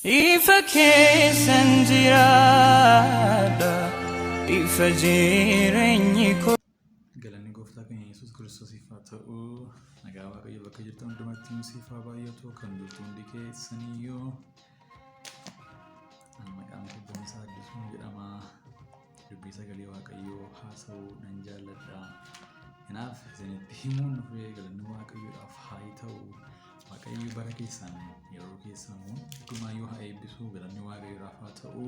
Ifa keessan jiraadha, ifa jireenyi koo. Galanni gooftaa keenya Yesuus Kiristoosiif haa ta'u. Nagaa Waaqayyo bakka jirtan hundumatti siif haa baay'atu. Kan jirtu hundi keessaniyyuu. Ani maqaan koo Boonsaa Addisuun jedhama. Dubbii sagalee Waaqayyoo haasa'uu nan jaalladha. Kanaaf isinitti himuun dhufee galanni Waaqayyoodhaaf haa ta'u. Waaqayyo bara keessan yeroo keessan hundumaayyuu haa eebbisu. Galanni Waaqayyoodhaaf haa ta'u.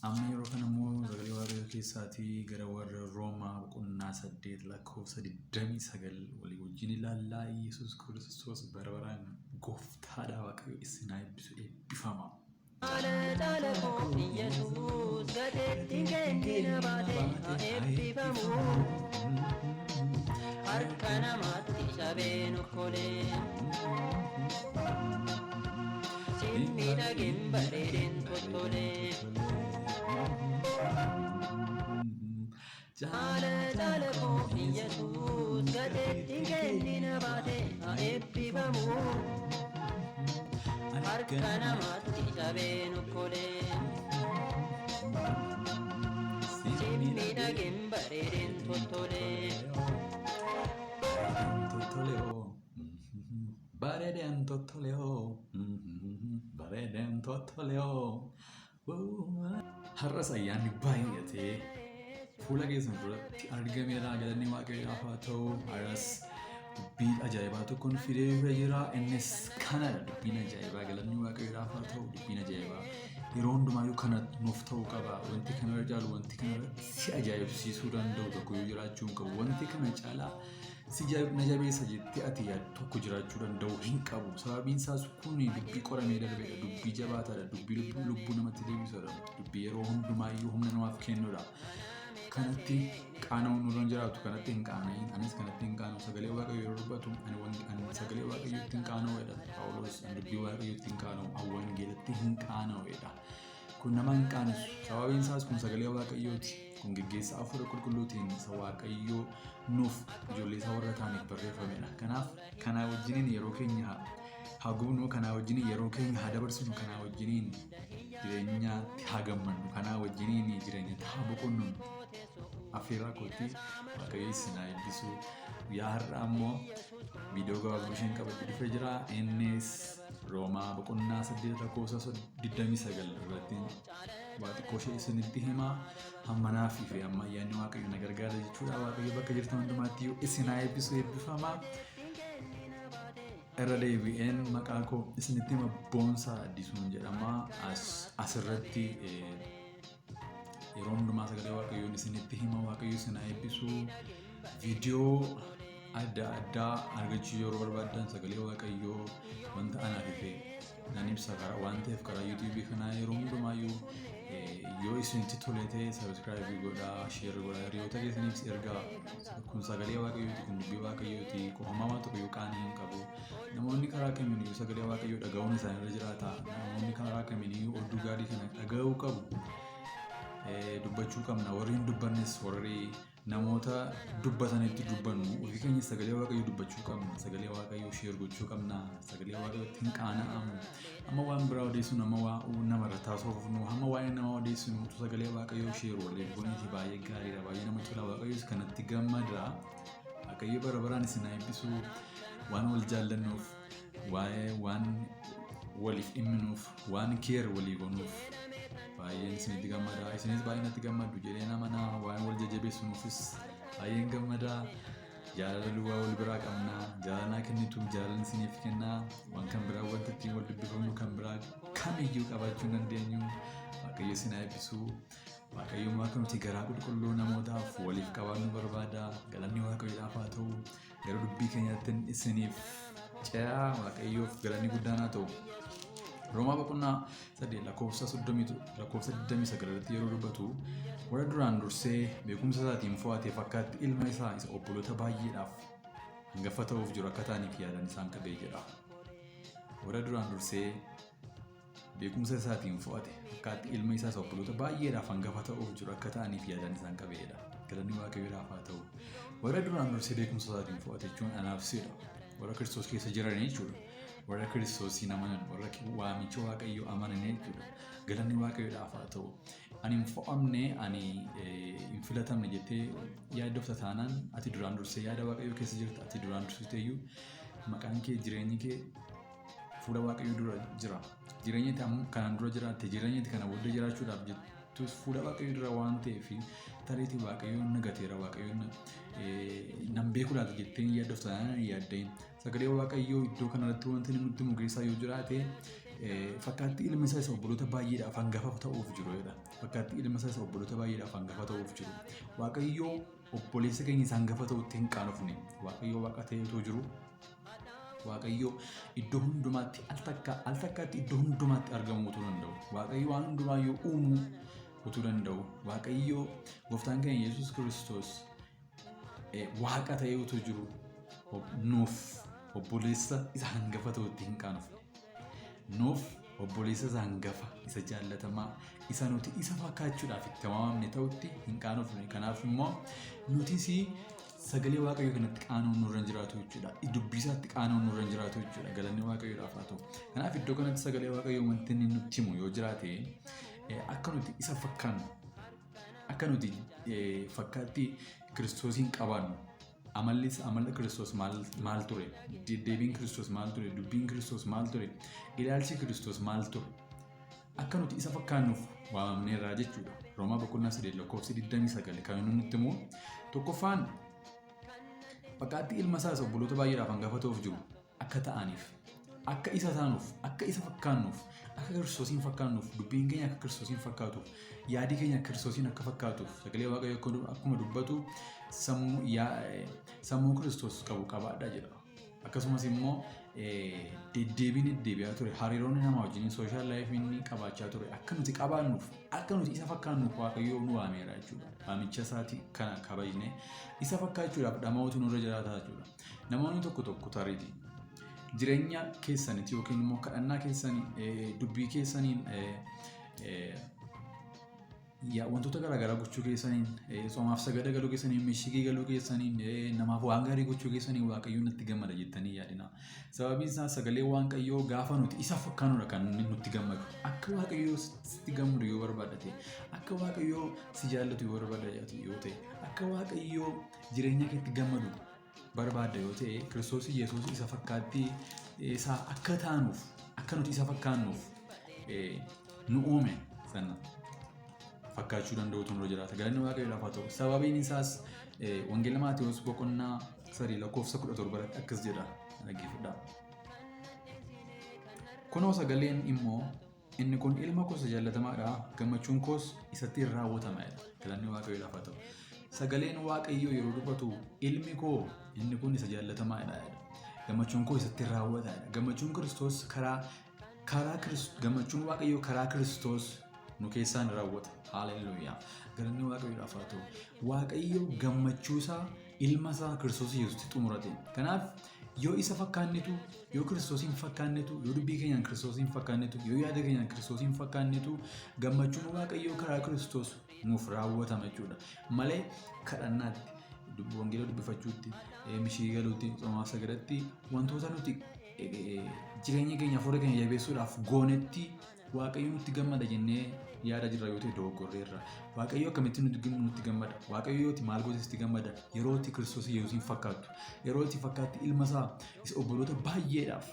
Amma yeroo kana immoo sagalee Waaqayyoo keessaatii gara warra Roomaa boqonnaa 8 lakkoofsa 29 walii wajjin ilaallaa. Yesuus Kiristoos bara baraan gooftaadha. Waaqayyo isin haa eebbisu. Eebbifama. Caala caala koo Iyyasuus gateettiin kennina baate haa eebbifamu. Harka namaatti cabeen okkolee. Sin miidhageen bareedeen toltolee. Caala caala koo Iyyasuus gateettiin kennina baate haa eebbifamu. Harka namaatti cabeen okkolee. Sin miidhageen bareedeen toltolee. Bareedeen tottoleo. Bareedeen tottoleo. Har'as ayyaanni baay'atee fuula keessan duratti argameera. Galanni Waaqayyoodhaaf haa ta'u. Har'as dubbii ajaa'ibaa tokkoon fidee dhufee jira. Innis kanadha. Dubbiin ajaa'ibaa galanni Waaqayyoodhaaf haa ta'u. Dubbiin ajaa'ibaa yeroo hundumaayyuu kana nuuf ta'uu qaba. Wanti kanarra caalu, wanti kanarra si ajaa'ibsiisuu danda'u tokko yoo jiraachuu hin qabu. Wanti kana caalaa si na jabeessa jettee ati yaaddu tokko jiraachuu danda'u hin qabu. Sababiin isaas kun dubbii qoramee darbedha. Dubbii jabaataadha. Dubbii lubbuu namatti deebisudha. Dubbii yeroo hundumaayyuu humna namaaf kennudha. Kanatti qaana'uun nurra hin jiraatu. Kanatti hin qaana'in. Anis kanatti hin qaana'u. Sagalee Waaqayyoo yeroo dubbatu ani wanti ani sagalee Waaqayyootti hin qaana'uudha. Phaawulos ani dubbii Waaqayyootti hin qaana'u. Ani wangeelatti hin qaana'uudha. Kun nama hin qaanessu. Sababiin isaas kun sagalee Waaqayyooti. Kun geggeessaa Hafuura Qulqulluutiin isa Waaqayyoo nuuf ijoollee isaa warra ta'aniif barreeffamedha. Kanaaf kanaa wajjiniin yeroo keenya haa gubnu, kanaa wajjiniin yeroo keenya haa dabarsinu, kanaa wajjiniin jireenyaatti haa gammannu, kanaa wajjiniin jireenyatti haa boqonnu. Affeerraa kootti Waaqayyo isin haa eebbisu. Guyyaa har'aa immoo viidiyoo gabaabduu isheen qabadhe dhufee jira. Innis Roomaa boqonnaa 8 lakkoofsa 29 irratti waa xiqqoo ishee isinitti hima. Hamma naaf fi amma ayyaanni Waaqayyo na gargaara jechuudha. Waaqayyo bakka jirtan hundumaatti isin haa eebbisu eebbifama. Irra deebi'een maqaa koo isinitti hima Boonsaa Addisuun jedhama. Asirratti yeroo hundumaa sagalee Waaqayyoon isinitti hima. Waaqayyo isin haa eebbisu. Viidiyoo adda addaa argachuu yeroo barbaaddan sagalee Waaqayyoo wanta anaaf ife nan ibsa karaa waan ta'eef karaa YouTube kanaa yeroo hundumaayyuu yoo isinitti tole ta'e sabiskiraayibii godhaa, sheer godhaa, hiriyoota keessaniifis ergaa. Kun sagalee Waaqayyooti, kun dubbii Waaqayyooti, qofamaa waan tokko yoo qaanii hin qabu. Namoonni karaa kamiiniyyuu sagalee Waaqayyoo dhaga'uun isaanirra jiraata. Namoonni karaa kamiiniyyuu oduu gaarii kana dhaga'uu qabu. Dubbachuu qabna. Warri hin dubbannes warri namoota dubbatanitti dubbannu ofii keenya sagalee Waaqayyoo dubbachuu qabna. Sagalee Waaqayyoo sheer gochuu qabna. Sagalee Waaqayyootti hin qaana'amu. Amma waan biraa odeessinu, amma waa nama irratti haasofnu, amma waa'ee nama odeessinu utuu sagalee Waaqayyoo sheer waliif goneeti baay'ee gaariidha. Baay'ee namatti tola. Waaqayyoos kanatti gammada. Waaqayyo bara baraan isin haa eebbisu. Waan wal jaallannuuf, waa'ee waan waliif dhimminuuf, waan keer walii goonuuf baay'een isinitti gammada. Isinis baay'ee natti gammaddu jedheen amana. Waan wal jajjabeessinuufis baay'een gammada. Jaalala duwwaa wal biraa qabna. Jaalala naa kennitu, jaalala isiniif kenna. Waan kan biraa wanta ittiin wal dubbifamnu kan biraa kamiyyuu qabaachuu hin dandeenyu. Waaqayyo isin haa eebbisu. Waaqayyo immoo akka nuti garaa qulqulluu namootaaf waliif qabaannu barbaada. Galanni Waaqayyoodhaaf haa ta'u. Gara dubbii keenyaatti isiniif ce'aa Waaqayyoof galanni guddaan haa ta'u. Roomaa boqonnaa 8 lakkoofsa 30 lakkoofsa 29 irratti yeroo dubbatu warra duraan dursee beekumsa isaatiin fo'ate fakkaatti ilma isaa isa obboloota baay'eedhaaf hangafa ta'uuf jiru akka ta'aniif yaadan isaan qabee jedha. Warra duraan dursee beekumsa isaatiin fo'ate fakkaatti ilma isaa isa obboloota baay'eedhaaf hangafa ta'uuf jiru akka ta'aniif yaadaan isaan qabeedha. Galanni Waaqayyoodhaaf haa ta'u. Warra duraan dursee beekumsa isaatiin fo'ate jechuun anaaf siidha. Warra Kiristoos keessa jiran jechuudha. Warra Kiristoosiin amanan, warra waamicha Waaqayyoo amanan jechuudha. Galanni Waaqayyoodhaaf haa ta'u. Ani hin fo'amne, ani hin filatamne jettee yaaddofta taanaan ati duraan dursee yaada Waaqayyoo keessa jirta. Ati duraan dursiteeyyuu maqaan kee, jireenyi kee fuula Waaqayyoo dura jira. Jireenya itti amma kanaan dura jiraatte, jireenya itti kana booddee jiraachuudhaaf jettus fuula Waaqayyoo dura waan ta'eef tariitii Waaqayyoon na gateera, Waaqayyoon nan beeku laata jettee hin yaaddofta taanaan hin yaadda'in. Sagalee Waaqayyoo iddoo kanarratti wanti inni nutti himu keessaa yoo jiraate fakkaattii ilma isaa isa obboloota baay'eedhaaf hangafa ta'uuf jiru jedha. Fakkaattii ilma isaa isa obboloota baay'eedhaaf hangafa ta'uuf jiru. Waaqayyoo obboleessa keenya isa hangafa ta'utti hin qaanofne. Waaqayyoo Waaqa ta'ee utuu jiru Waaqayyo iddoo hundumaatti al takka al takkaatti iddoo hundumaatti argamuu utuu danda'u. Waaqayyo waan hundumaayyuu uumuu utuu danda'u. Waaqayyo gooftaan keenya Yesuus Kiristoos Waaqa ta'ee utuu jiru nuuf obboleessa isa hangafa ta'utti hin qaanofne. Nuuf obboleessa isa hangafa, isa jaallatamaa, isa nuti isa fakkaachuudhaaf itti waamamne ta'utti hin qaanofne. Kanaaf immoo nutis sagalee Waaqayyoo kanatti qaana'uun nurra hin jiraatu jechuudha. Dubbii isaatti qaana'uun nurra hin jiraatu jechuudha. Galanni Waaqayyoodhaaf haa ta'u. Kanaaf iddoo kanatti sagalee Waaqayyoo wanti inni nutti himu yoo jiraate akka nuti isa fakkaannu, akka nuti fakkaattii Kiristoosiin qabaannu, amalli amala Kiristoos maal ture? Deddeebiin Kiristoos maal ture? Dubbiin Kiristoos maal ture? Ilaalchi Kiristoos maal ture? Akka nuti isa fakkaannuuf waamamneerraa jechuudha. Roomaa boqonnaa 3 lakkoofsi 29 kan inni nutti himu tokkoffaan fakkaattii ilma isaa isa obboloota baay'eedhaaf hangafa ta'uuf jiru akka ta'aniif, akka isa taanuuf, akka isa fakkaannuuf, akka Kiristoosiin fakkaannuuf, dubbiin keenya akka Kiristoosiin fakkaatuuf, yaadi keenya akka Kiristoosiin akka fakkaatuuf, sagalee Waaqayyoo akkuma dubbatu sammuu Kiristoos qabu qabaadhaa jedha. Akkasumas immoo deddeebiin deddeebi'aa ture, hariiroon nama wajjin social life inni qabaachaa ture akka nuti qabaannuuf, akka nuti isa fakkaannuuf Waaqayyoo nu waameera jechuudha. Waamicha isaatii kana kabajnee isa fakkaachuudhaaf dhama'uutu nurra jiraata jechuudha. Namoonni tokko tokko tariitii jireenya keessanitti yookiin immoo kadhannaa keessanii, dubbii keessaniin, wantoota garaagaraa gochuu keessaniin, soomaaf sagada galuu keessaniin, mishigii galuu keessaniin, namaaf waan gaarii gochuu keessaniin Waaqayyoon natti gammada jettanii yaadina. Sababiin isaa sagalee Waaqayyoo gaafa nuti isa fakkaanudha kan inni nutti gammadu. Akka Waaqayyoo sitti gammadu yoo barbaadate, akka Waaqayyoo si jaallatu yoo barbaadate yoo ta'e, akka Waaqayyoo jireenya keetti gammadu barbaadda yoo ta'e, Kiristoos Yesuus isa fakkaattii isaa akka taanuuf, akka nuti isa fakkaannuuf nu uume sana fakkaachuu danda'utu nurra jiraata. Galanni Waaqayyoodhaaf haa ta'u. Sababiin isaas Wangeela Maatewos boqonnaa 3 lakkoofsa 17 irratti akkas jedha. Dhaggeeffadhaa. Kunoo sagaleen immoo inni kun ilma koo isa jaallatamaadha, gammachuun koos isatti in raawwatama jedha. Galanni Waaqayyoodhaaf haa ta'u. Sagaleen Waaqayyoo yeroo dubbatu ilmi koo inni kun isa jaallatamaadha jedha. Gammachuun koo isatti in raawwata jedha. Gammachuun Kiristoos karaa karaa gammachuun Waaqayyoo karaa Kiristoos nu keessaan raawwata. Haaleluyyaa. Galanni Waaqayyoodhaaf haa ta'u. Waaqayyo gammachuu isaa ilma isaa Kiristoos Yesuusitti xumurate. Kanaaf yoo isa fakkaannetu, yoo Kiristoosiin fakkaannetu, yoo dubbii keenyaan Kiristoosiin fakkaannetu, yoo yaada keenyaan Kiristoosiin fakkaannetu gammachuun Waaqayyoo karaa Kiristoos nuuf raawwatama jechuudha. Malee kadhannaatti, wangeela dubbifachuutti, mishii galuutti, soomaaf sagadatti wantoota nuti jireenya keenya hafuura keenya jabeessuudhaaf goonetti Waaqayyo nutti gammada jennee yaada jirra yoo ta'e dogoggorreerra. Waaqayyo akkamitti nutti gammada? Waaqayyo yooti maal goote sitti gammada? Yeroo itti Kiristoos Yesuusiin fakkaattu, yeroo itti fakkaatti ilma isaa isa obboloota baay'eedhaaf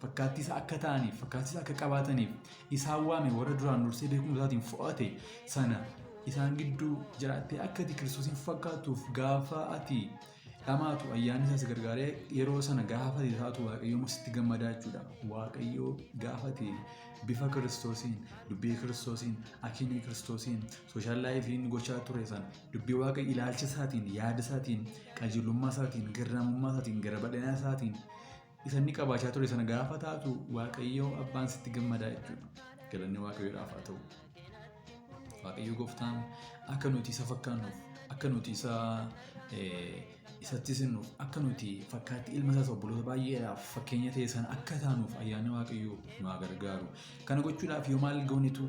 fakkaattii isaa akka ta'aniif, fakkaattii isaa akka qabaataniif isaan waame warra duraan dursee beekumsa isaatiin fo'ate sana isaan gidduu jiraattee akka ati Kiristoosiin fakkaattuuf gaafa ati dhamaatu ayyaanni isaa si gargaaree yeroo sana gaafa ati taatu Waaqayyo immoo sitti gammadaa jechuudha. Waaqayyo gaafa ati bifa Kiristoosiin, dubbii Kiristoosiin, akinii Kiristoosiin, social life inni gochaa ture sana dubbii Waaqayyo ilaalcha isaatiin, yaada isaatiin, qajeelummaa isaatiin, garraamummaa isaatiin, gara bal'ina isaatiin isa inni qabaachaa ture sana gaafa taatu Waaqayyo abbaan sitti gammadaa jechuudha. Galanni Waaqayyoodhaaf haa ta'u. Waaqayyo gooftaan akka nuti isa fakkaannuuf, akka nuti isa isatti sinnuuf, akka nuti fakkaatti ilma isaas obboloota baay'eedhaaf fakkeenya ta'e sana akka taanuuf ayyaanni Waaqayyoo nu haa gargaaru. Kana gochuudhaaf yoo maal goonetu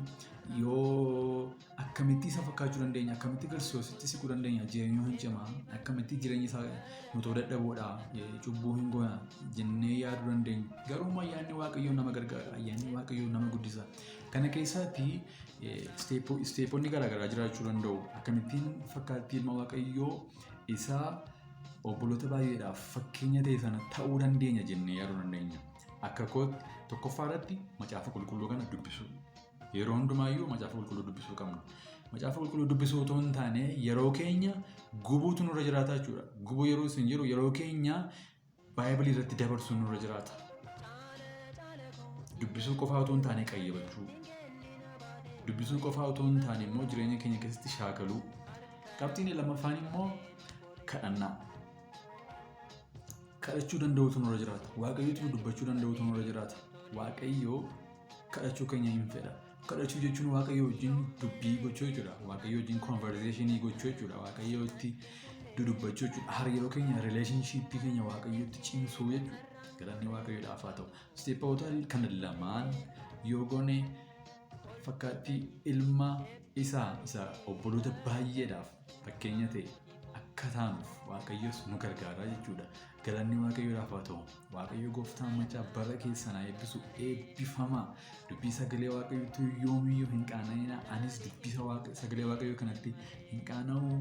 Yoo akkamitti isa fakkaachuu dandeenya, akkamitti Kiristoositti siquu dandeenya, jireenya hin cimaa, akkamitti jireenya isaa nutoo dadhaboodha, cubbuu hin goona jennee yaaduu dandeenya. Garuu ayyaanni Waaqayyoo nama gargaara, ayyaanni Waaqayyoo nama guddisa. Kana keessatti isteeponni garaagaraa jiraachuu danda'u. Akkamittiin fakkaattii ilma Waaqayyoo isa obboloota baay'eedhaaf fakkeenya ta'e sana ta'uu dandeenya jennee yaaduu dandeenya. Akka kootti tokkoffaa irratti Macaafa Qulqulluu kana dubbisuu. Yeroo hundumaayyuu Macaafa Qulqulluu dubbisuu qabna. Macaafa Qulqulluu dubbisuu otoo hin taane yeroo keenya gubuutu nurra jiraata jechuudha. Gubuu yeroo isin jiru yeroo keenya Baay'ibilii irratti dabarsuun nurra jiraata. Dubbisuu qofaa otoo hin taane qayyabachuu. Dubbisuu qofaa otoo hin taane immoo jireenya keenya keessatti shaakaluu. Qabxiin lammaffaan immoo kadhannaa. Kadhachuu danda'uutu nurra jiraata. Waaqayyotu nu dubbachuu danda'uutu nurra jiraata. Waaqayyo kadhachuu keenya hin fedha. Kadhachuu jechuun Waaqayyo wajjin dubbii gochuu jechuudha. Waaqayyo wajjin konverzeeshinii gochuu jechuudha. Waaqayyotti dudubbachuu jechuudha. Hariiroo keenya rileeshinshiippii keenya Waaqayyotti cimsuu jechuudha. Galanni Waaqayyoodhaaf haa ta'u. Isteeppoota kana lamaan yoo goone fakkaattii ilma isaa isa obboloota baay'eedhaaf fakkeenya ta'e akka taanuuf Waaqayyos nu gargaara jechuudha. Galanni Waaqayyoodhaaf haa ta'u. Waaqayyo gooftaan macaa bara keessan haa eebbisu. Eebbifamaa. Dubbii sagalee Waaqayyootti yoomiyyuu hin qaana'inaa. Anis dubbii sagalee Waaqayyoo kanatti hin qaana'u.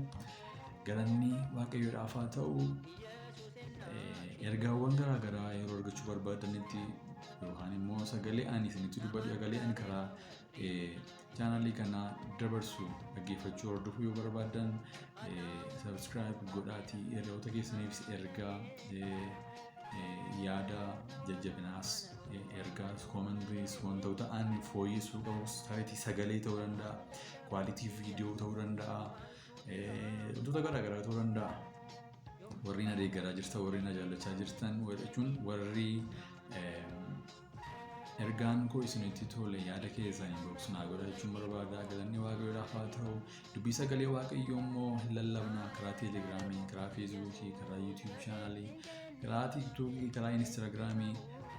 Galanni Waaqayyoodhaaf haa ta'u. Ergaawwan garaa garaa yeroo argachuu barbaadanitti yookaan immoo sagalee ani isinitti dubbadhu, sagalee ani karaa chaanalii kanaa dabarsu dhaggeeffachuu hordofuu yoo barbaaddan subscribe godhaatii hiriyoota keessaniifis ergaa, yaada jajjabinaas, ergaas, koomentiis, wantoota ani fooyyessuu qabus, taayitii sagalee ta'uu danda'a, kwaalitii viidiyoo ta'uu danda'a, wantoota garaa garaa ta'uu danda'a. Warri na deeggaraa jirtan, warri na jaallachaa jirtan jechuun warri ergaan koo isinitti tole yaada keessan inbox naa godhaa jechuun barbaada. Galanni Waaqayyoodhaaf haa ta'u. Dubbii sagalee Waaqayyoo immoo hin lallabna karaa Teelegiraamii, karaa Feesbuukii, karaa YouTube chaanalii, karaa Tiiktookii, karaa Instaagiraamii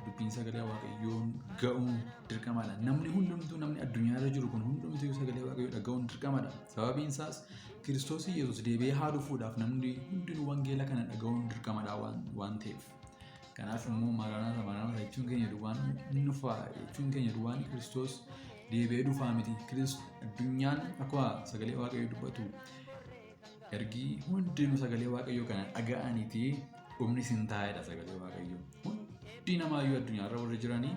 dubbiin sagalee Waaqayyoon ga'uun dirqamadha. Namni hundumtuu, namni addunyaa irra jiru kun hundumtuu sagalee Waaqayyoo dhaga'uun dirqamadha. Sababiin isaas Kiristoos Yesuus deebi'ee haa dhufuudhaaf namni hundinuu wangeela kana dhaga'uun dirqamadha waan ta'eef. Kanaaf immoo maaraanaata maaraanaata jechuun keenya duwwaan inni dhufaa jechuun keenya duwwaan Kiristoos deebi'ee dhufaa miti. Addunyaan akkuma sagalee Waaqayyoo dubbatu ergi hundinuu sagalee Waaqayyoo kana dhaga'aniiti dhumni isin taa'edha sagalee Waaqayyoo. Hundi namaayyuu addunyaarra warri jiranii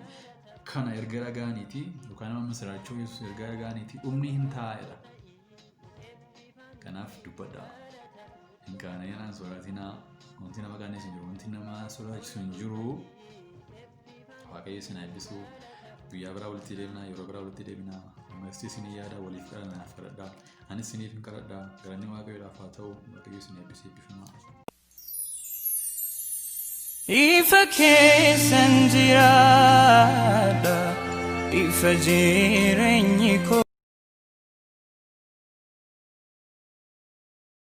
kana erga dhaga'aniiti yookaan nama misiraachoo Yesuus erga dhaga'aniiti dhumni hin taa'edha. Kanaaf dubbadhaa. Hin qaana'inaa, hin sodaatinaa. Wanti nama qaanessu hin jiru. Wanti nama sodaachisu hin jiru. Waaqayyo isin haa eebbisu. Guyyaa biraa walitti deebinaa, yeroo biraa walitti deebinaa. Ammas isin yaada waliif kadhannaa naaf kadhadhaa. Anis isiniif hin kadhadhaa. Galanni Waaqayyoodhaaf haa ta'u. Waaqayyo isin eebbisu, eebbifamaa. Ifa keessan jiraadha, ifa jireenyi koo.